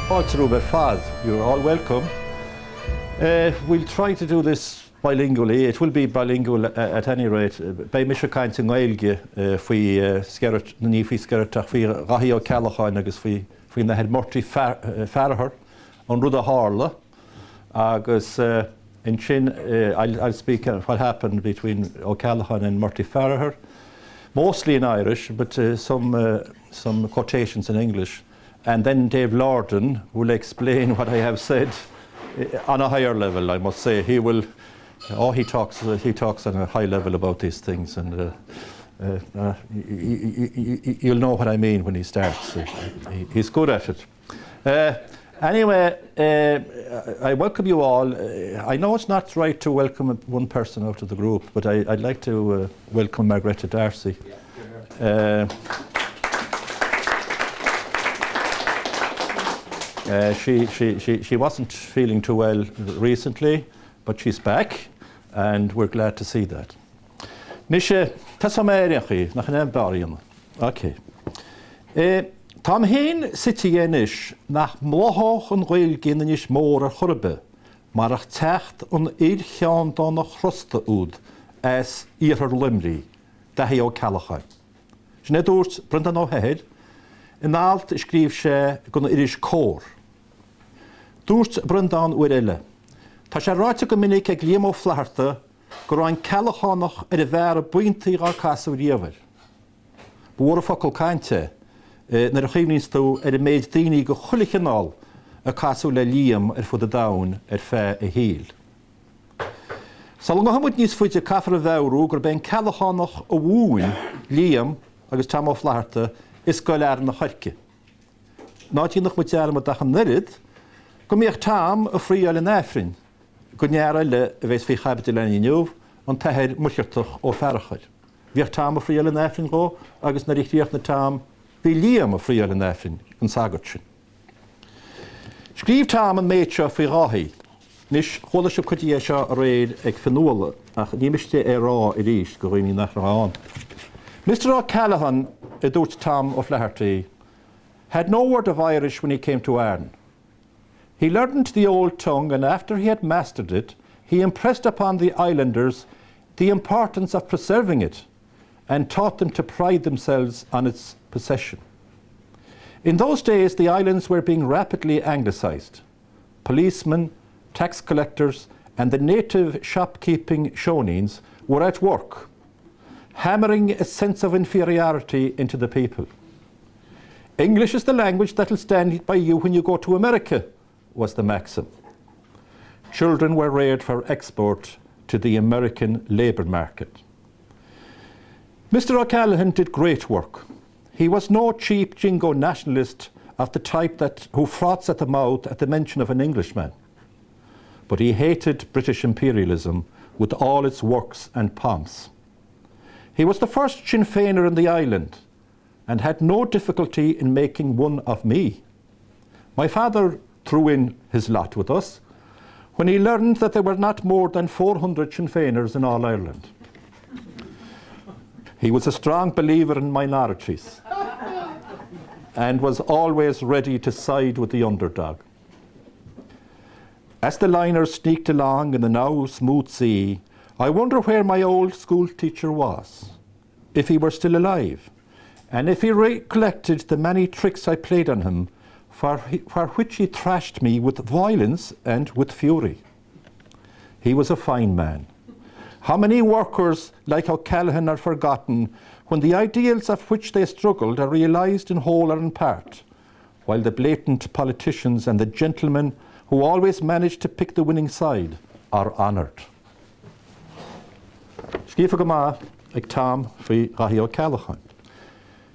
Fáilte romhaibh ar fad, you're all welcome. We'll try to do this bilingually, it will be bilingual at any rate. Beidh mise ag caint i nGaeilge faoi Skerritt, ní faoi Skerritt ach faoi Dhaithí Ó Ceallacháin agus faoi faoin Athair Murty Farragher, an rud a tharla agus ansin I'll, I'll speak on what happened between Ó Ceallacháin and Murty Farragher, mostly in Irish but some, some quotations in English. And then Dave Lordan will explain what I have said on a higher level, I must say. He will, oh, he talks, he talks on a high level about these things and uh, uh, uh, you'll know what I mean when he starts. He, he's good at it. Uh, anyway, uh, I welcome you all. Uh, I know it's not right to welcome one person out of the group, but I, I'd like to uh, welcome Margretta Darcy. Yeah. Uh, Uh, she, she, she, she wasn't feeling too well recently, but she's back, and we're glad to see that. Mise, tosóidh mé ar aon chaoi, nach in é an beár a dhéanamh? Ok. Táim féin suite dhe anois nach mbláthódh an Ghaeilge in Inis Mór ar chor ar bith marach teacht an fhir cheanndána chrosta úd as iarthar Luimnigh, Daithí Ó Ceallacháin. Sin é a dúirt Breandán Ó hEithir in alt a scríobh sé don iris Comhar. Dúirt Breandán uair eile, Tá sé ráite go minic ag Liam Ó Flaithearta go raibh an Ceallachánach ar an bhfear ab iontaí dhár casadh riamh air. Ba mhór an focal cainte é nuair a chuimhníonns tú ar an méid daoine de chuile chineál a casadh le Liam ar fud an domhain ar feadh a shaoil. Sula ngabhfaidh muid níos faide caithfear a mheabhrú gurb é an Ceallachánach a mhúin Liam agus Tom Ó Flaithearta i Scoil Fhearann a' Choirce. Ná déanadh muid dearmad ach an oiread go mbíodh Tom ag fraoigheáil an Aifrinn don fhear eile a bheas faoi chaibidil againn inniu, an tAthair Muircheartach Ó Fearachair. Bhíodh Tom ag fraoigheáil an Aifrinn dhó agus nuair a chríochnaigh Tom bhí Liam ag fraoigheáil an Aifrinn don sagart sin. Scríobh Tom an méid seo faoi Dháithí. Anois, chuala sibh cuid dhe seo aréir ag Fionnuala, ach ní miste é a rá arís do dhaoine nach raibh ann. Mr O'Callaghan, a dúirt Tom O'Flaherty, had no word of Irish when he came to Aran. He learned the old tongue and after he had mastered it, he impressed upon the islanders the importance of preserving it and taught them to pride themselves on its possession. In those days, the islands were being rapidly anglicized. Policemen, tax collectors, and the native shopkeeping shoneens were at work, hammering a sense of inferiority into the people. English is the language that'll stand by you when you go to America, was the maxim. Children were reared for export to the American labour market. Mr. O'Callaghan did great work. He was no cheap jingo nationalist of the type that who froths at the mouth at the mention of an Englishman. But he hated British imperialism with all its works and pomps. He was the first Sinn Féiner in the island and had no difficulty in making one of me. My father threw in his lot with us when he learned that there were not more than 400 Sinn Féiners in all Ireland. He was a strong believer in minorities and was always ready to side with the underdog. As the liner sneaked along in the now smooth sea, I wonder where my old school teacher was, if he were still alive, and if he recollected the many tricks I played on him, for, he, for which he thrashed me with violence and with fury. He was a fine man. How many workers like O'Callaghan are forgotten when the ideals of which they struggled are realized in whole or in part, while the blatant politicians and the gentlemen who always manage to pick the winning side are honoured. Scríofa go maith ag Tom faoi Dhaithí Ó Ceallacháin.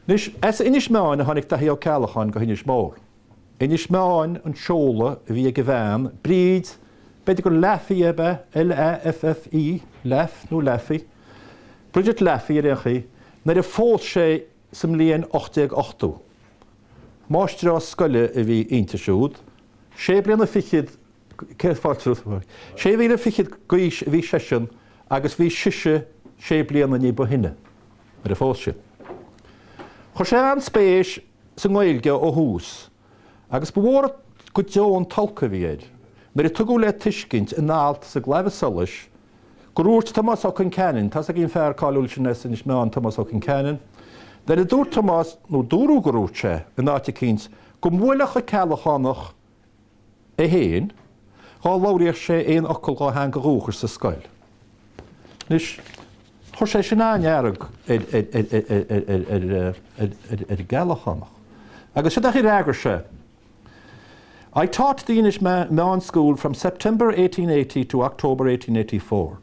Anois, as Inis Meáin a tháinig Daithí Ó Ceallacháin go hInis Mór. Inis Meáin an seoladh a bhí ag a bhean, Bríd, b'fhéidir gur Laffey ab ea, L-A-F-F-E, Laff nó Laffey, Bridget Laffey ar aon chaoi, nuair a phós sé sa mbliain 1880. Máistreás scoile a bhí inti siúd, sé bliana fichead Sé bliana fichead d'aois a bhí seisean agus bhí sise sé bliana ní ba shine nuair a phós siad. Chuir sé an-spéis sa nGaeilge ó thús agus ba mhór an. go deo an t-olc a bhí air nuair a tugadh le tuiscint in alt sa gClaidheamh Soluis gur dhúirt Tomás Ó Conceanainn, tá's agaibh an fear cáiliúil sin as Inis Meáin, Tomás Ó Conceanainn, nuair a dúirt Tomás, nó dúradh gur dhúirt sé, in áit eicínt, go mbuailfeadh an Ceallachánach é féin dhá labhraíodh sé aon fhocal dhá theanga dhúchais sa scoil. Anois, chuir sé sin an-fhearg ar an gCeallachánach. Agus seo a d'fhreagair sé, I taught the Inis Meáin School from September 1880 to October 1884.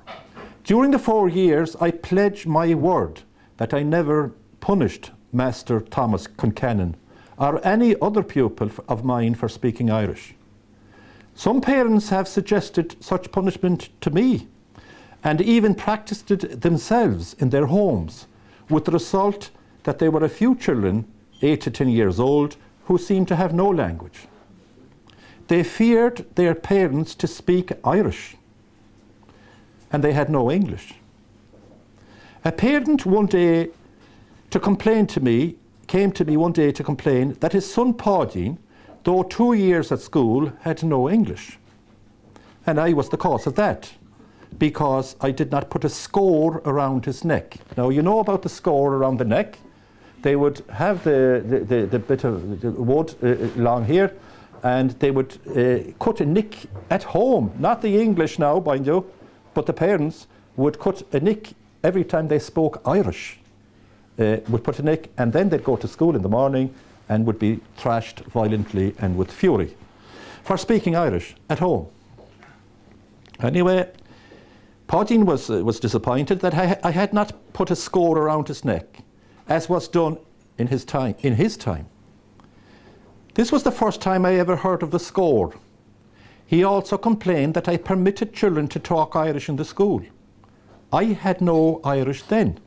During the four years I pledge my word that I never punished Master Thomas Concannon or any other pupil of mine for speaking Irish. Some parents have suggested such punishment to me and even practiced it themselves in their homes, with the result that there were a few children, 8 to 10 years old, who seemed to have no language. They feared their parents to speak Irish, and they had no English. A parent one day to complain to me came to me one day to complain that his son Páidín, though two years at school, had no English. And I was the cause of that, because I did not put a score around his neck. Now, you know about the score around the neck. They would have the, the, the, the bit of the wood uh, along here, and they would uh, cut a nick at home. Not the English now, mind you, but the parents would cut a nick every time they spoke Irish. Uh, would put a nick, and then they'd go to school in the morning and would be thrashed violently and with fury for speaking Irish at home. Anyway, Páidín was, uh, was disappointed that I, I had not put a score around his neck, as was done in his time. In his time. This was the first time I ever heard of the score. He also complained that I permitted children to talk Irish in the school. I had no Irish then,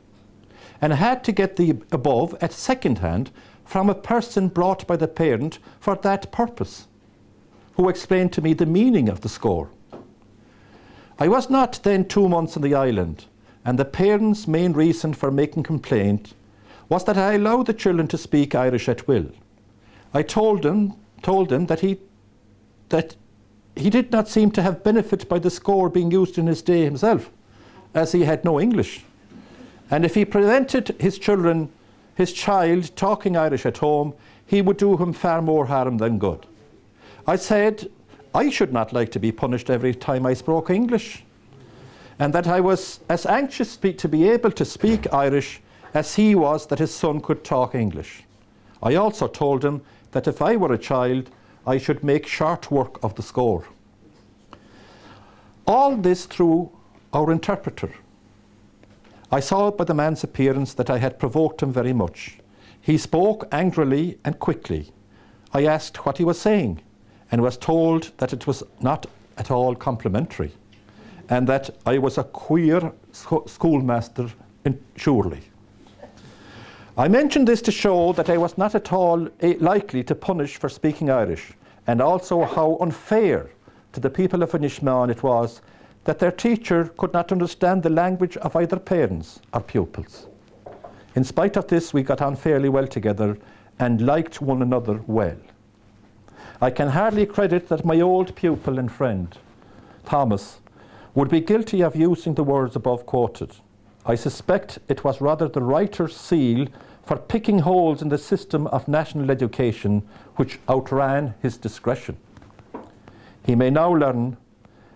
and had to get the above at second hand from a person brought by the parent for that purpose, who explained to me the meaning of the score. I was not then two months in the island, and the parents' main reason for making complaint was that I allowed the children to speak Irish at will. I told him, told him that he that he did not seem to have benefit by the score being used in his day himself, as he had no English. And if he prevented his children, his child, talking Irish at home, he would do him far more harm than good. I said I should not like to be punished every time I spoke English, and that I was as anxious to be able to speak Irish as he was that his son could talk English. I also told him that if I were a child, I should make short work of the score. All this through our interpreter. I saw by the man's appearance that I had provoked him very much. He spoke angrily and quickly. I asked what he was saying, and was told that it was not at all complimentary, and that I was a queer schoolmaster in surely. I mention this to show that I was not at all eh, likely to punish for speaking Irish, and also how unfair to the people of Inishmaan it was that their teacher could not understand the language of either parents or pupils. In spite of this, we got on fairly well together and liked one another well. I can hardly credit that my old pupil and friend, Thomas, would be guilty of using the words above quoted. I suspect it was rather the writer's seal for picking holes in the system of national education which outran his discretion. He may now learn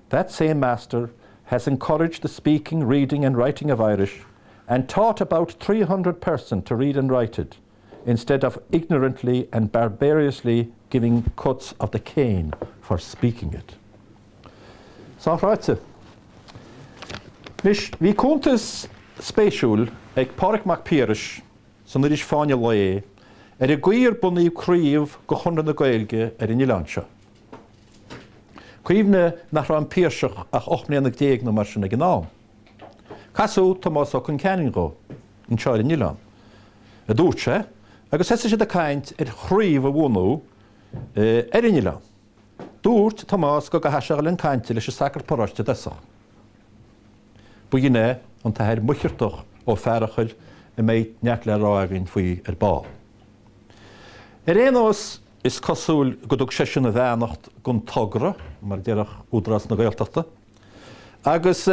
that same master has encouraged the speaking, reading and writing of Irish and taught about 300 person to read and write it, instead of ignorantly and barbarously giving cuts of the cane for speaking it. Sách ráite. Anois, bhí cuntas spéisiúil ag Pádraig Mac Piarais san iris Fáinne Lae ar an gcaoi ar bunaíodh craobh de Chonradh na Gaeilge ar an oileán seo. Cuimhnigh nach raibh an Piarsach ach 18 mbliana nó mar sin ag an am. Casadh Tomás Ó Concheanainn dhó anseo ar an oileán, a dúirt sé, agus thosaigh siad ag caint ar chraobh a bhunú ar an oileán. Dúirt Tomás go gcaithfeadh sé a dhul chun cainte leis an sagart paróiste i dtosach. B'in é an tAthair Muircheartach Ó Fearchair a mbeidh neart le rá againn faoi ar ball. Ar aon nós. Is cosúil go dtug seisean a bheannacht don togra, mar a déarfadh Údarás na Gaeltachta, agus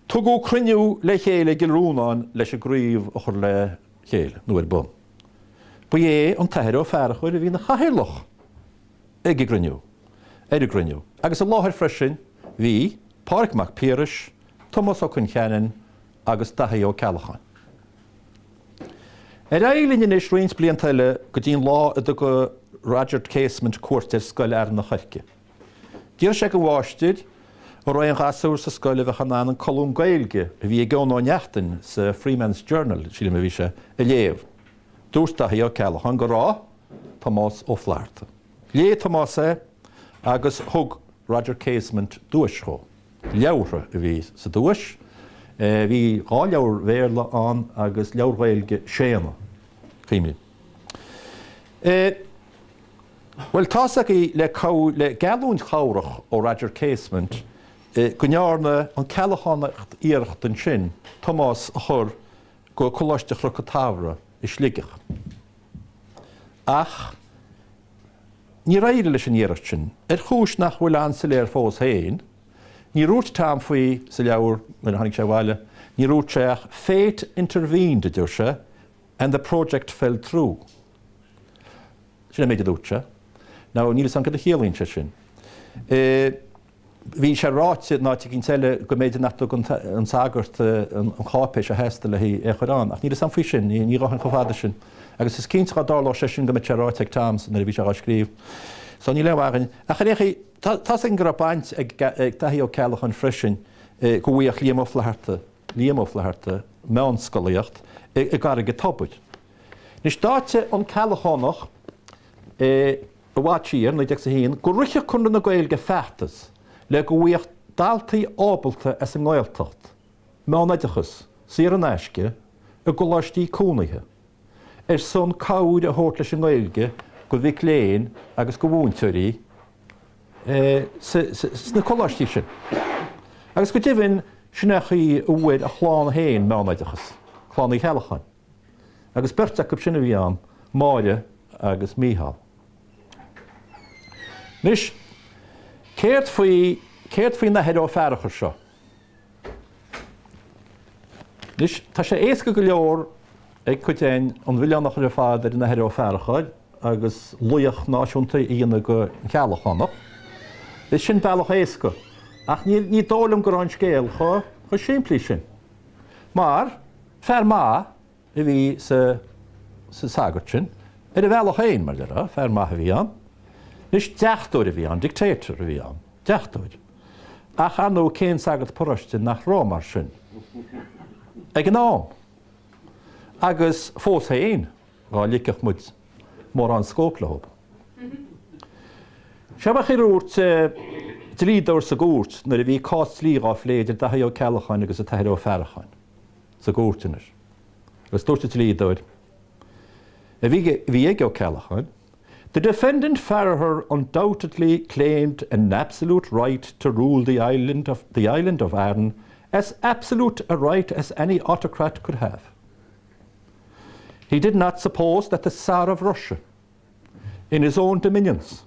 tugadh cruinniú le chéile i gCill Rónáin leis an gcraobh a chur le chéile, nó ar bun. Ba é an tAthair Ó Fearchair a bhí ina chathaoirleach ag an gcruinniú, ar an gcruinniú, agus i láthair freisin bhí Pádraig Mac Piarais, Tomás Ó Concheanainn agus Daithí Ó Ceallacháin. Ar aghaidh linn anois roinnt blianta eile go dtí an lá a dtugadh Roger Casement cuairt ar Scoil Fhearann an Choirce. D'iarr sé den mháistir an raibh aon ghasúr sa scoil a bheadh in ann an colún Gaeilge a bhí ag Eoin Ó Neachtain sa Freeman's Journal, sílim a bhí sé, a léamh. Dúirt Daithí Ó Ceallacháin go raibh Tomás Ó Flatharta. Léigh Tomás é agus thug Roger Casement duais dhó. Leabhartha a bhí sa duais. Bhí 2 leabhar Bhéarla ann agus leabhar Ghaeilge, Séanadh. Cuimhním. Bhuel, tá's agaibh le le geallúint chabhrach ó Roger Casement go ndearna an Ceallachánach iarracht ansin Tomás a chur go Coláiste Chnoc an tSamhraidh i Sligeach. Ach níor éirigh leis an iarracht sin, ar chúis nach bhfuil an-soiléir fós féin. Níor dhúirt Tom faoi sa leabhar nuair a tháinig sé abhaile, níor dhúirt sé ach 'fate intervened' a deir sé, 'and the project fell through'. Sin an méid a dúirt sé. Now, níl 'fhios a'm cad a chiallaíonn sé sin. Bhí sé ráite in áit eicínt eile go mb'fhéidir nach dtug an sagart an cháipéis a theastaigh le é a chur ann, ach níl 'fhios a'm faoi sin, ní ghabhfainn chomh fada sin. Agus is cinnte dhá dtarlódh sé sin go mbeadh sé ráite ag Tom nuair a bhí sé dhá scríobh. So níl aon mhaith againn. Ach ar aon chaoi, tá's againn go raibh baint ag Daithí Ó Ceallacháin freisin go bhfaigheadh Liam Ó Flaithearta, Liam Ó Flaithearta, meánscolaíocht i gCarraig an Tobair. Anois d'áitigh an Ceallachánach i i bhfad siar, 1901, go rithfeadh Conradh na Gaeilge feachtas le go bhfaigheadh daltaí ábalta as an nGaeltacht meánoideachas saor in aisce i gcoláistí cónaithe ar son cabhair a thabhairt leis an nGaeilge go mhic léinn agus go mhúinteoirí sna coláistí sin. Agus go deimhin, sin é an chaoi a bhfuair a chlann féin meánoideachas, Clann Uí Cheallacháin. Agus beirt acu sin a bhí ann, Máire agus Mícheál. Anois, céard faoi, céard faoin Athair Ó Fearchair seo? Anois, tá sé éasca go leor ag cuid againn an milleán a chur ar fad ar an Athair Ó Fearchair agus laoch náisiúnta a dhéanamh den Cheallachánach. Is sin bealach éasca. Ach ní, ní dóigh liom go raibh an scéal chomh, chomh simplí sin. Mar, fear maith a bhí sa sagart sin, ar a bhealach féin, mar a déarfá, fear maith a bhí ann. Anois, deachtóir a bhí ann, dictator a bhí ann, deachtóir. Ach, ar ndóigh, cén sagart paróiste nach raibh mar sin ag an am? Agus fós féin, dhá ligfeadh muid mórán scóip leo. Seo mar a dúirt dlíodóir sa gcúirt nuair a bhí cás dlí dhá phlé idir Daithí Ó Ceallacháin agus an tAthair Ó Fearacháin sa gcúirt anois. Agus dúirt an dlíodóir a bhí ag Ó Ceallacháin, The defendant Farragher undoubtedly claimed an absolute right to rule the island of, the island of Aran as absolute a right as any autocrat could have. He did not suppose that the Tsar of Russia, in his own dominions,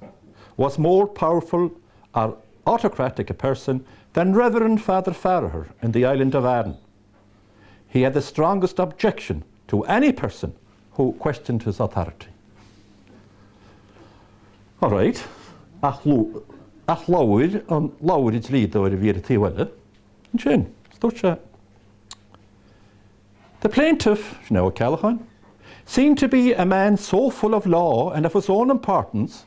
was more powerful or autocratic a person than Reverend Father Farragher in the island of Aran. He had the strongest objection to any person who questioned his authority. All right, ach, ach labhair an labhair an dlíodóir a bhí ar an taobh eile ansin, dúirt sé, The plaintiff, sin é Ó Ceallacháin, seemed to be a man so full of law and of his own importance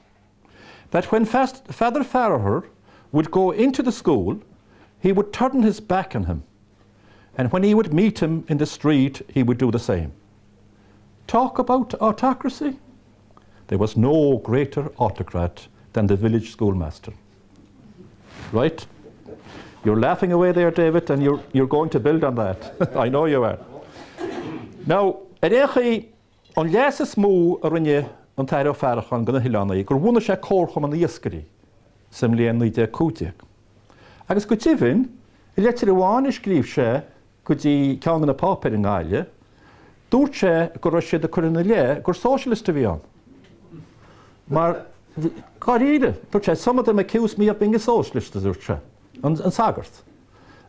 that when Father Farragher would go into the school, he would turn his back on him, and when he would meet him in the street, he would do the same. Talk about autocracy? There was no greater autocrat than the village schoolmaster. Right? You're laughing away there, David, and you're, you're going to build on that. I know you are. Now, ar aon chaoi, an leas is mó a rinne an tAthair Ó Fearacháin do na hoileánaigh gur bhunaigh sé Comharchumann Iascairí sa mbliain 1915. Agus go deimhin, i leitir amháin a scríobh sé go dtí ceann de na páipéir i nGaillimh, dúirt sé go raibh siad ag cur ina leith gur sóisialist a bhí ann. Mar, dháiríre, dúirt sé, some of them accuse me of being a socialist, a dúirt sé, an sagart.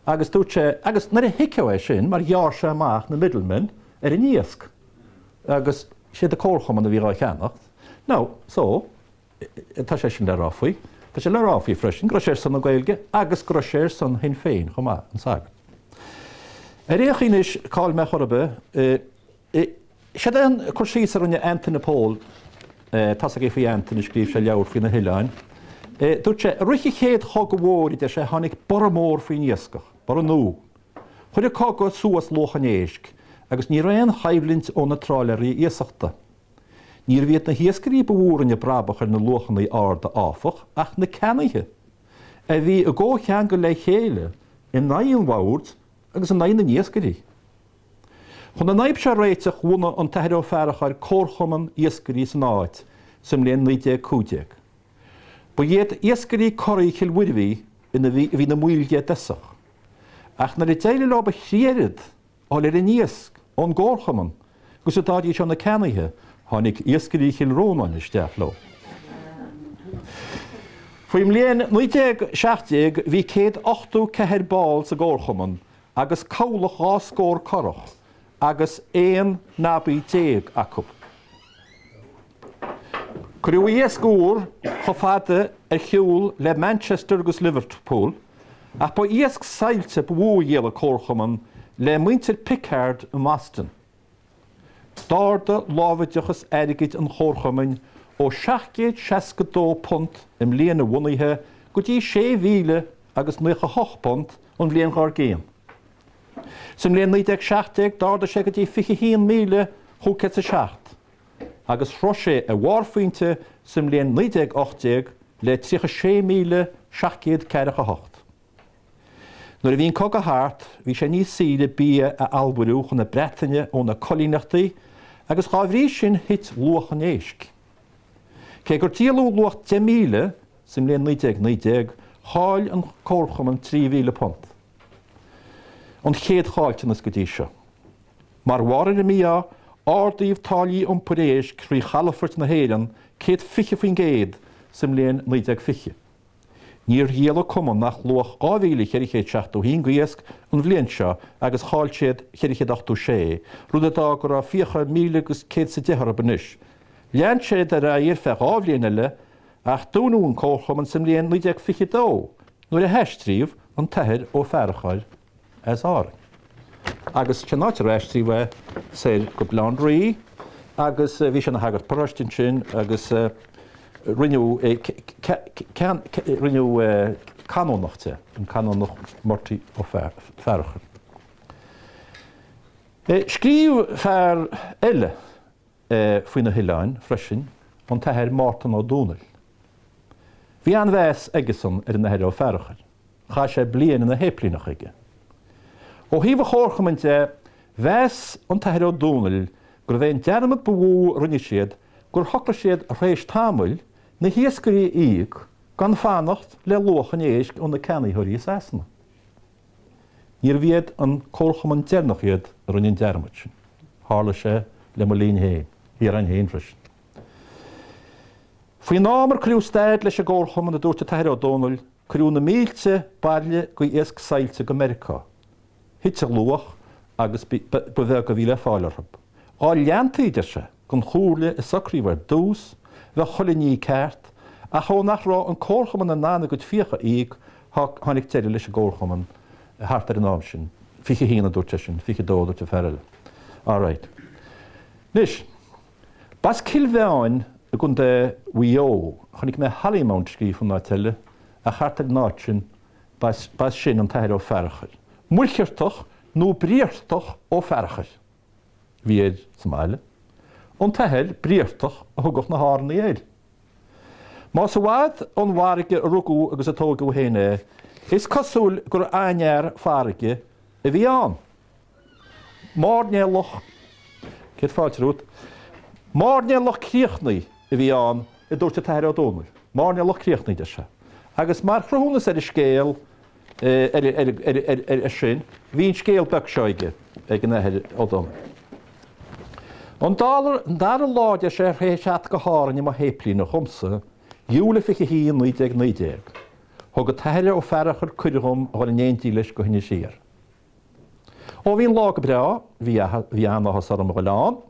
Agus dúirt sé, agus nuair a thuigfeá é sin, mar ghearr sé amach na middlemen ar an iasc, agus siad an comharchumann a bhí dhá cheannacht. Now, so, tá sé sin le rá faoi. Tá sé le rá faoi freisin go raibh sé ar son na Gaeilge agus go raibh sé ar son Shinn Féin chomh maith, an sagart. Ar aon chaoi anois, cá'il mé chor ar bith, Séard é an cur síos a rinne Antaine Pól, tá's agaibh faoi Antaine, scríobh sé leabhar faoi na hoileáin. Dúirt sé, I rith an chéad chogadh mhóir, a deir sé, tháinig borradh mór faoin iascach, borradh nua. Chuir an cogadh suas luach an éisc agus ní raibh aon choimhlint ó na tráiléirí iasachta. Níorbh iad na hiascairí ba mhó a rinne brabach ar na luachanna arda áfach ach na ceannaithe, a bhí i gcomhcheangal le chéile in aghaidh an bhoird agus in aghaidh na n-iascairí. Chun an fhadhb seo a réiteach bhunaigh an tAthair Ó Fearchair comharchumann iascairí san áit sa mbliain 1915. Ba iad iascairí curaí Chill Mhuirbhigh ina bhí a bhí ina mbaill de i dtosach. Ach nuair a d'éirigh leo a thrí oiread a fháil ar an iasc ón gcomharchumann agus a d'fhaighidís ó na ceannaithe, tháinig iascairí Chill Rónáin isteach leo. Faoin mbliain 1917 bhí 184 ball sa gcomharchumann agus cabhlach 2 scór curach agus 11 nabaí acu. Cuireadh iasc úr chomh fada ar shiúl le Manchester agus Liverpool, ach ba iasc saillte ba mhó a dhíol an Comharchumann le muintir Pickard i mBoston. D'ardaigh láimhdeachas airgid an Chomharchumainn ó £762 i mbliain a bhunaithe go dtí £6,098 an bhliain dhár gcionn. Sa mbliain 1917 d'ardaigh sé go dtí 21,507 agus shroich sé a bharrphointe sa mbliain 1918 le 36,748. Nuair a bhí an cogadh thart, bhí sé níos saoire bia a allmhairiú chun na Breataine ó na coilíneachtaí agus dhá bhrí sin thit luach an éisc. Cé gur díoladh luach 10,000 sa mbliain 1919, chaill an Comharchumann £3,000. An chéad chaillteanas go dtí seo. Mar bharr ar an mí-ádh, ardaíodh táillí iompair éisc thrí chalafoirt na hÉireann 120% sa mbliain 1920. Níor dhíol an Cumann ach luach 2,471 d'iasc an bhliain seo agus chaill siad 486, rud a d'fhág go raibh fiacha 1,110 orthu anois. Lean siad ar aghaidh ar feadh 2 bhliain eile ach dúnadh an Comharchumann sa mbliain 1922 nuair a haistríodh an tAthair Ó Fearchair as Árainn. Agus sin áit ar aistríodh é soir go Baile Átha an Rí agus bhí sé ina shagart paróiste ansin agus rinneadh rinneadh canónach de, an Canónach Murty Ó Fearchair. Scríobh fear eile faoi na hoileáin freisin, an tAthair Mártan Ó Dúnaill. Bhí an-mheas aigesan ar an Athair Ó Fearchair. Chaith sé bliain ina shéiplíneach aige. Ó thaobh an Chomharchumainn de, mheas an tAthair Ó Dúnaill gurbh é an dearmad ba mhó a rinne siad gur shocraigh siad th'réis tamaill na hiascairí a íoc gan fanacht le luach an éisc ó na ceannaitheoirí i Sasana. Níorbh iad an Comharchumann deireanach iad a rinne an dearmad sin. Tharla sé le mo linn féin, thiar ann féin freisin. Faoin am ar cuireadh stad leis an gComharchumann, a dúirt an tAthair Ó Dónaill, Cuireadh na mílte bairille d'iasc saillte go Meiriceá. Thit a luach agus ba bheag a bhí le fáil orthu. Dá leantaí, deir sé, den chomhairle a socraíodh ar dtús, bheadh chuile ní ceart, ach ó nach raibh an Comharchumann in ann a gcuid fiacha a íoc, tháinig deireadh leis an gComharchumann thart ar an am sin. 21 a dúirt seisean, 22 a dúirt an fear eile. All right. Anois. B'as Cill Mheáin i gContae Mhaigh Eo, chonaic mé Hollymount scríofa in áit eile, ach thart ar an áit sin, b'as sin an tAthair Ó Fearchair. Muircheartach nó Briartach Ó Fearchair a bhí air sa mbaile. An tAthair Briartach a thugadh na hÁrannaigh air. Más i bhfad ón bhfarraige a rugadh agus a tóigeadh féin é, is cosúil gur an-fhear farraige a bhí ann. Mairnéalach, céad fáilte romhat. Mairnéalach críochnaí a bhí ann, a dúirt an tAthair Ó Dónaill. Mairnéalach críochnaí, deir sé. Agus mar chruthúnas ar an scéal, ar sin, bhí an scéal beag seo aige, ag an Athair Ó Dónaill. An dara lá, deir sé, tar éis theacht go hÁrainn i mo shéiplíneach dhomsa, Iúil 21, 1919, thug an tAthair Ó Fearachair cuireadh dhom a dhul in éindí leis go hInis Oírr. Ó bhí an lá go breá, bhí an-áthas orm a dhul ann.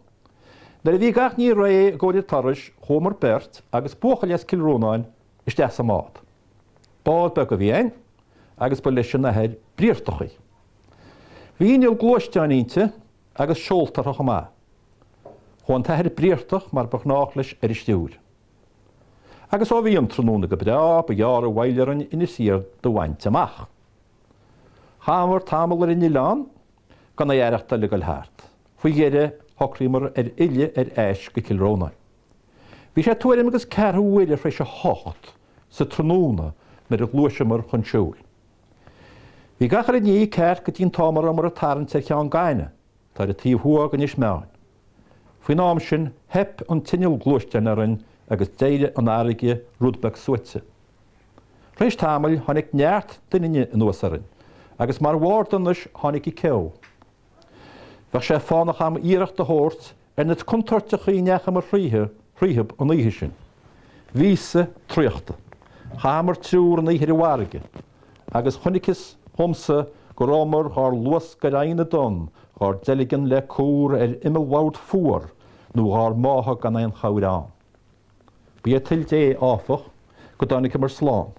Nuair a bhí gach ní réidh i gcomhair an turais, chuamar beirt agus buachaill as Cill Rónáin isteach sa mbád. Bád beag a bhí ann agus ba leis an Athair Briartach í. Bhí inneall gluaisteáin inti agus seoltartha chomh maith. Chuaigh an tAthair Briartach mar ba ghnách leis ar an stiúir. Agus ó bhí an tráthnóna go breá, ba ghearr an mhoill orainn Inis Oírr do bhaint amach. Chaitheamar tamall ar an oileán gan é aireachtáil ag dul thart. Faoi dheireadh shocraíomar ar fhilleadh ar ais go Cill Rónáin. Bhí sé tuairim agus ceathrú uaire tar éis a hocht sa tráthnóna nuair a ghluaiseamar chun siúil. Bhí gach uile ní ceart go dtí an t-am a rabhamar ag tarraingt ar Cheann Gaibhne, atá ar an taobh thuaidh d'Inis Meáin. Faoin am sin, theip an t-inneall gluaisteáin orainn agus d'éirigh an fharraige rud beag suaite. Tar éis tamaill, tháinig neart doininne anuas orainn, agus mar bharr donais tháinig an ceo. Bheadh sé fánach a'm iarracht a thabhairt ar na contúirteachaí a ndeachamar thríothu an oíche sin. Bhíos-sa traochta. Chaitheamar triúr an oíche ar an bhfarraige, agus chonacthas dhomsa go rabhamar dhár luascadh ar aghaidh na dtonn, dhár dteilgean le cúr ar imeallbhord fuar nó dhár mbáthadh gan aon chabhair ann. Ba é toil Dé, áfach, go dtáinigeamar slán.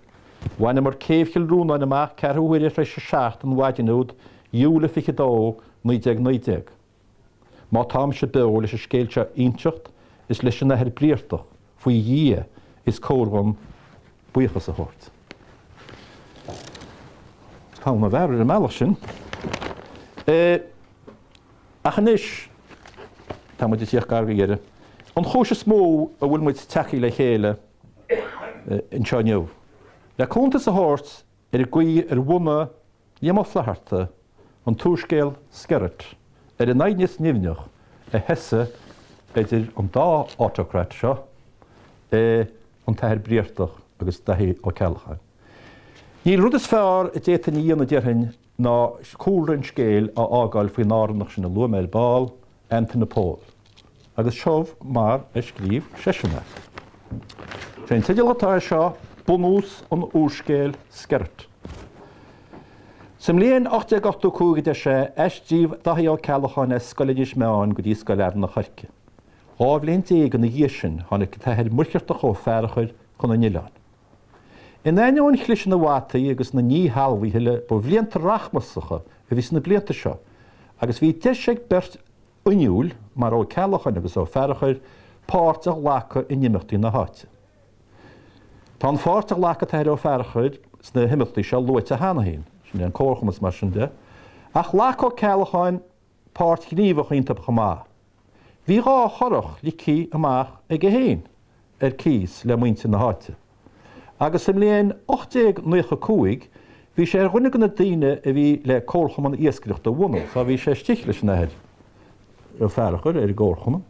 Bhaineamar céibh Chill Rónáin amach ceathrú huaire tar éis a 7 an mhaidin úd, Iúil 22, 1919. Má táimse beo leis an scéal seo a inseacht, is leis an Athair Briartach, faoi Dhia, is cóir dhom buíochas a thabhairt. Fonn a bhfear ar an mbealach sin. Ach anois, tá muid ag tíocht gar go dheireadh. An chúis is mó a bhfuil muid tagtha le chéile anseo inniu, le cuntas a thabhairt ar an gcaoi ar bhunaigh Liam Ó Flaithearta an t-úrscéal Skerrett ar an aighneas nimhneach a thosaigh idir an dá autocrat seo, an tAthair Briartach agus Daithí Ó Ceallacháin. Níl rud is fearr a d'fhéadfainn a dhéanamh déarfainn ná cúlra an scéil a fhágáil faoin Árannach sin a luaigh mé ar ball, Antaine Pól. Agus seo mar a scríobh seisean é. Sé an teideal atá air seo, Bunús an Úrscéil Skerrett. Sa mbliain 1885, a deir sé, aistríodh Daithí Ó Ceallacháin as Scoil Inis Meáin go dtí Scoil Fhearann an Choirce. 12 bhliain ina dhiaidh sin, tháinig an tAthair Muircheartach Ó Fearchair chun an oileáin. In ainneoin chliseadh na bhfataí agus na ndíshealbhuithe ba bhlianta rachmasacha a bhí sna blianta seo agus bhí deis ag beirt fhuinniúil mar Ó Ceallacháin agus Ó Fearchair páirt a ghlacadh in imeachtaí na háite. Tá an pháirt a ghlac an tAthair Ó Fearchair sna himeachtaí seo luaite cheana féin, sin é an Comharchumann is mar sin de, ach ghlac Ó Ceallacháin páirt ghníomhach iontu chomh maith. Bhí dhá churach ligthe amach aige féin ar cíos le muintir na háite, agus sa mbliain 1895 bhí sé ar dhuine de na daoine a bhí le Comharchumann Iascaireachta a bhunú, so bhí sé istigh leis an Athair Ó Fearchair ar an gComharchumann.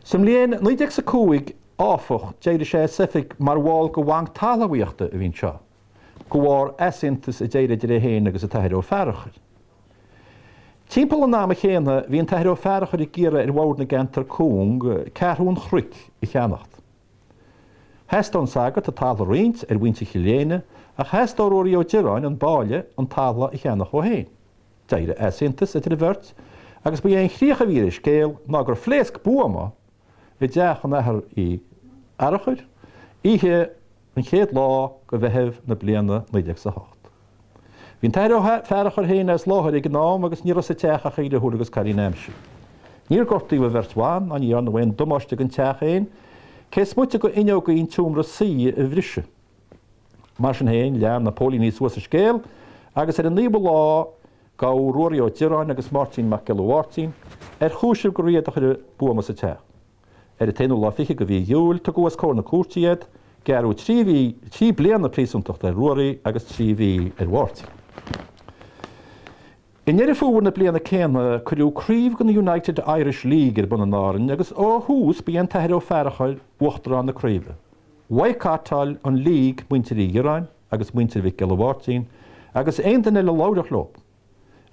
Sa mbliain 1905, áfach, d'éirigh sé as oifig mar bhall de Bhanc Talmhaíochta a bhí anseo, de bharr easaontas a d'éirigh idir é féin agus an tAthair Ó Fearchair. Timpeall an ama chéanna, bhí an tAthair Ó Fearchair ag iarraidh ar Bhord na gCeantar Cúng Ceathrú an Chnoic a cheannacht. Theastaigh ón sagart an talamh a roinnt ar mhuintir Chill Éinne, ach theastaigh ó Ruairí Ó Direáin, an báille, an talamh a cheannach dhó féin. D'éirigh easaontas idir an bheirt agus ba é an chríoch a bhí ar an scéal ná gur phléasc buama i dteach an Athar Uí Fhearchair oíche an chéad lá de Mheitheamh na bliana 1908. Bhí an tAthair Ó Fearchair féin as láthair ag an am agus ní raibh sa teach ach a dheartháir agus cailín aimsire. Níor gortaíodh an bheirt bhan ná ní dhearnadh aon damáiste don teach féin, cé is moite de fhuinneogaí an tseomra suí a bhriseadh. Mar sin féin, lean na póilíní suas an scéal agus ar an naoú lá gabhadh Ruairí Ó Direáin agus Máirtín Mac Giolla Mháirtín ar chúiseamh gur iad a chuir an buama sa teach. Ar an t-aonú lá fichead de mhí Iúil, tugadh os comhair na cúirte iad, gearradh 3 mhí, 3 bliana príosúntachta ar Ruairí agus 3 mhí ar Mháirtín. I nDeireadh Fómhair na bliana céanna, cuireadh craobh den United Irish League ar bun in Árainn agus ó thús ba é an tAthair Ó Fearchair uachtarán na craoibhe. Bhaghcatáil an League muintir Uí Dhireáin agus muintir Mhic Giolla Mháirtín agus aon duine eile a labhródh leo.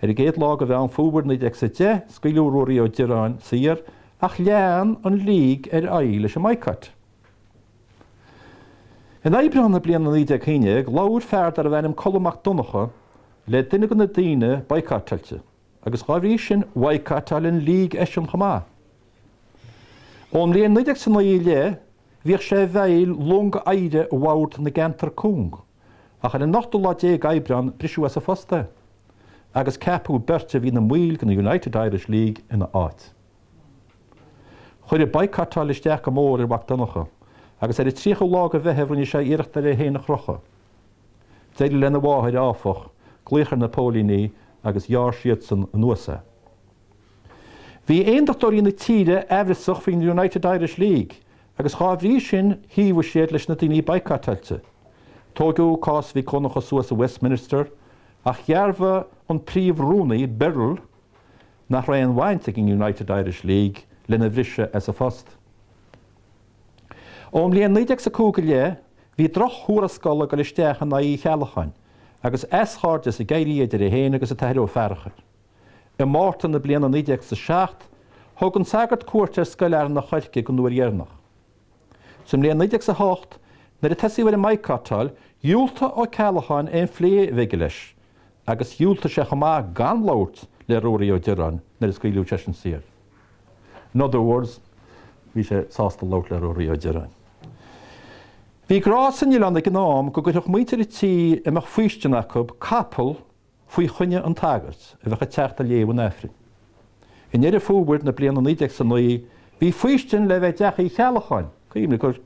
Ar an gcéad lá de Mheán Fómhair 1910, scaoileadh Ruairí Ó Direáin saor. Ach lean an League ar aghaidh leis an mbaghcat. In Aibreán na bliana 1911, labhair fear darbh ainm Colm Mac Donncha le duine de na daoine baghcatáilte, agus dhá bhrí sin bhaghcatáil an League eisean chomh maith. Ón mbliain 1909 i leith, bhíodh sé i bhfeighil long oighre Bhord na gCeantar Cúng, ach ar an ochtú lá déag Aibreán briseadh as a phost é, agus ceapadh beirt a bhí ina mbaill den United Irish League ina áit. Chuir an baghcatáil isteach go mór ar Mhac Donncha, agus ar an 30ú lá de Mheitheamh rinne sé iarracht ar é féin a chrochadh. D'éirigh lena mháthair, áfach, glaoch ar na póilíní agus ghearr siadsan anuas é. Bhí aondachtóirí na tíre aimhreasach faoin United Irish League agus dhá bhrí sin thaobhaigh siad leis na daoine baghcatáilte. Tóigeadh cás Mhic Dhonncha suas i Westminster ach dhearbhaigh an Príomh-Rúnaí, Birrell, nach raibh aon bhaint ag an United Irish League lena bhriseadh as a phost. Ón mbliain 1905 i leith bhí droch-thuarascála ag dul isteach in aghaidh Uí Cheallacháin agus easchairdeas ag éirí idir é féin agus an tAthair Ó Fearchair. I Márta na bliana 1907, thug an sagart cuairt ar Scoil Fhearann a' Choirce den uair dheireanach. Sa mbliain 1908, nuair a tosaíodh ar an mbaghcatáil, dhiúltaigh Ó Ceallacháin aon phlé a bheith aige leis, agus dhiúltaigh sé chomh maith gan labhairt le Ruairí Ó Direáin nuair a scaoileadh seisean saor. In other words, bhí sé sásta labhairt le Ruairí Ó Direáin. Bhí gnás san oileán ag an am go gcuirfeadh muintir an tí a mbeadh faoistin acu capall faoi choinne an tsagairt a bheadh ag teacht ag léamh an Aifrinn. I nDeireadh Fómhair na bliana 1909 bhí faoistin le bheith i dteach Uí Cheallacháin, cuimhnigh gur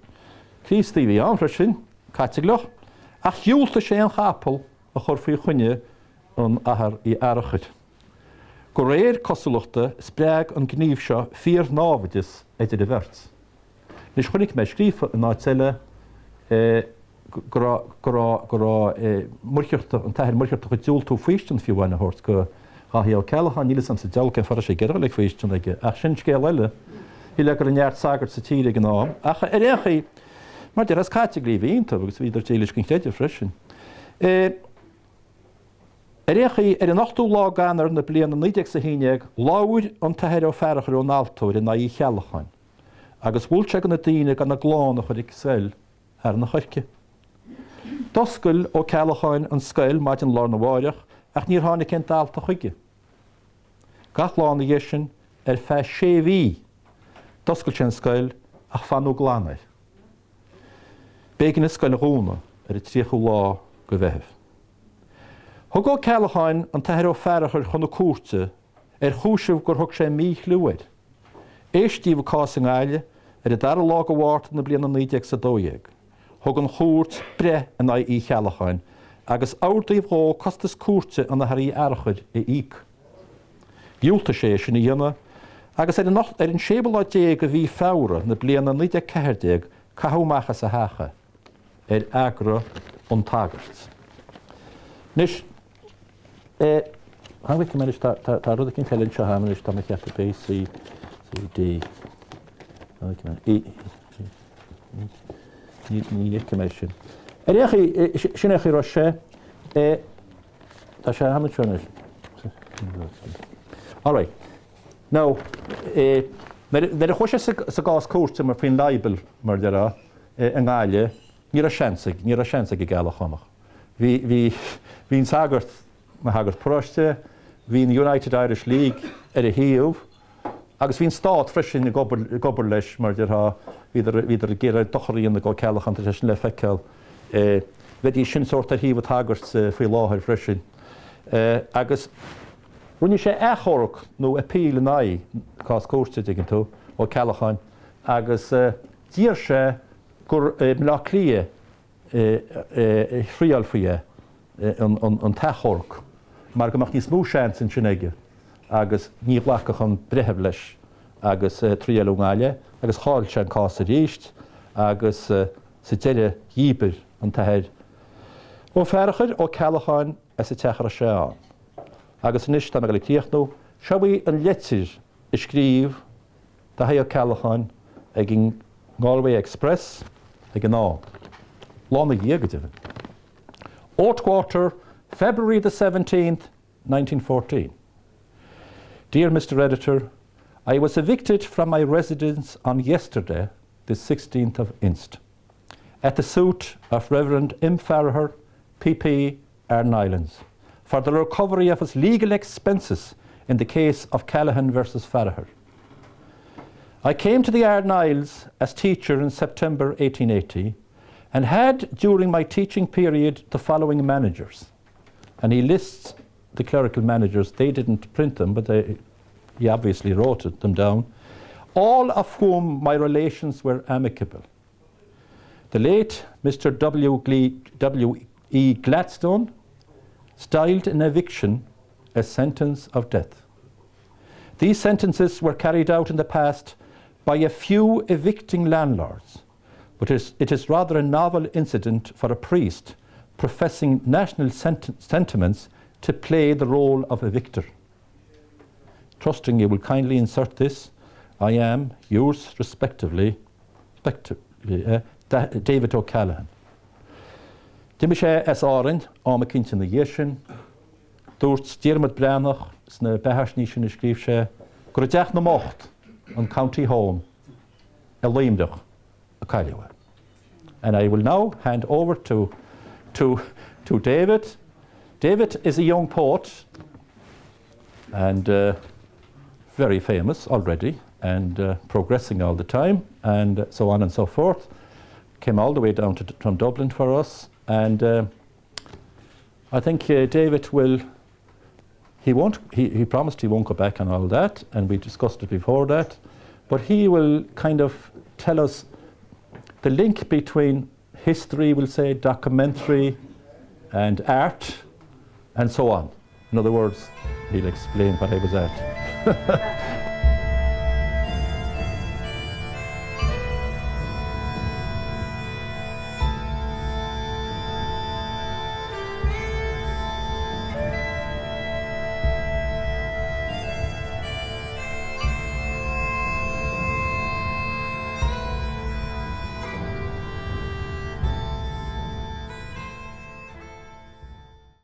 Críostaí a bhí ann freisin, Caitliceach, ach dhiúltaigh sé an capall a chur faoi choinne an Athar Uí Fhearchair. De réir cosúlachta, spreag an gníomh seo fíor-náimhdeas idir an bheirt. Anois chonaic mé scríofa in áit eile go raibh, go raibh, go raibh Muircheartach, an tAthair Muircheartach ag diúltú faoistin fiú amháin a thabhairt go Dhaithí Ó Ceallacháin, níl 'fhios a'm sa diabhal cén fáth a raibh sé ag iarraidh a bheith faoistin aige, ach sin scéal eile. Shílfeá go raibh neart sagart sa tír ag an am, ach ar aon chaoi, mar déarfá, is Caitlicigh a bhí iontu agus bhíodar dílis don chreideamh freisin. Ar aon chaoi, ar an ochtú lá d'Eanáir na bliana 1911, labhair an tAthair Ó Fearchair ón altóir in aghaidh Uí Cheallacháin. agus mhol sé do na daoine gan a gclann a chur ag scoil Fhearann a' Choirce. D'oscail Ó Ceallacháin an scoil maidin lá arna mháireach ach níor tháinig aon dalta chuige. Gach lá ina dhiaidh sin ar feadh sé mhí d'oscail sé an scoil ach fanadh glan air. B'éigean an scoil a dhúnadh ar an 30ú lá de Mheitheamh. Thug Ó Ceallacháin an tAthair Ó Fearchair chun na cúirte ar chúiseamh gur thug sé míchliú air. Éistíodh an cás i nGaillimh ar an dara lá de Mhárta na bliana 1912. Thug an chúirt breith in aghaidh Uí Cheallacháin agus ordaíodh dhó costas cúirte an Athar Uí Fhearchair a íoc. Dhiúltaigh sé é sin a dhéanamh agus ar an ar an séú lá déag de mhí Feabhra na bliana 1914 caitheadh amach as a theach é ar agra an tsagairt. Anois. Tháinig mé anois, tá rud eicínt eile anseo agam anois, tá mé ag ceapadh B, C, C, D. E, ní fheicim é sin. Ar aon chaoi, sin é an chaoi a raibh sé. Tá sé agam anseo anois. All right. Now, nuair a chuaigh sé sa gcás cúirte mar faoin libel, mar a déarfá, i nGaillimh, ní raibh seans ag, ní raibh seans ag an gCeallachánach. Bhí, bhí, bhí an sagart, ina shagart paróiste, bhí an United Irish League ar a thaobh agus bhí an stát freisin ag obair, ag obair leis mar a déarfá, bhíodar, bhíodar ag iarraidh dochar a dhéanamh d'Ó Ceallacháin, tá sé sin le feiceáil. Bheidís sin sórt ar thaobh an tsagairt faoi láthair freisin. Agus rinne sé achomharc nó appeal in aghaidh cás cúirte, an dtuigeann tú, Ó Ceallacháin agus d'iarr sé gur i mBaile Átha Cliath a thriailfí é, an t-achomharc, mar go mbeadh níos mó seans ansin aige agus ní ghlacfadh an breitheamh leis agus triaileadh i nGaillimh agus chaill sé an cás arís agus sa deireadh dhíbir an tAthair Ó Fearchair Ó Ceallacháin as an teach a raibh sé ann. Agus anois tá mé ag dul ag críochnú, seo í an leitir a scríobh Daithí Ó Ceallacháin ag an nGalway Express ag an am. Lá ina dhiaidh, go deimhin. Oatwater, February the 17th, 1914. Dear Mr Editor, I was evicted from my residence on yesterday, the 16th of Inst, at the suit of Reverend M. Farragher, PP, Aran Islands, for the recovery of his legal expenses in the case of Callaghan versus Farragher. I came to the Aran Isles as teacher in September 1880 and had during my teaching period the following managers. And he lists the clerical managers. They didn't print them, but they, he obviously wrote them down, all of whom my relations were amicable. The late Mr. W. Gle w. E. Gladstone styled an eviction a sentence of death. These sentences were carried out in the past by a few evicting landlords, but it is rather a novel incident for a priest professing national sent sentiments to play the role of evictor. Trusting you will kindly insert this, I am yours respectively, respectively uh, David O'Callaghan. D'imigh sé as Árainn am eicínt ina dhiaidh sin. Dúirt Diarmuid Breathnach sna beathaisnéisí sin a scríobh sé gur i dTeach na mBocht, an County Home, i Luimneach a cailleadh é. And I will now hand over to, to, to David. David is a young poet and uh, very famous already and uh, progressing all the time and so on and so forth. Came all the way down to, from Dublin for us and uh, I think uh, David will he won't he, he promised he won't go back on all that and we discussed it before that but he will kind of tell us the link between history we'll say documentary and art and so on in other words he'll explain what I was at.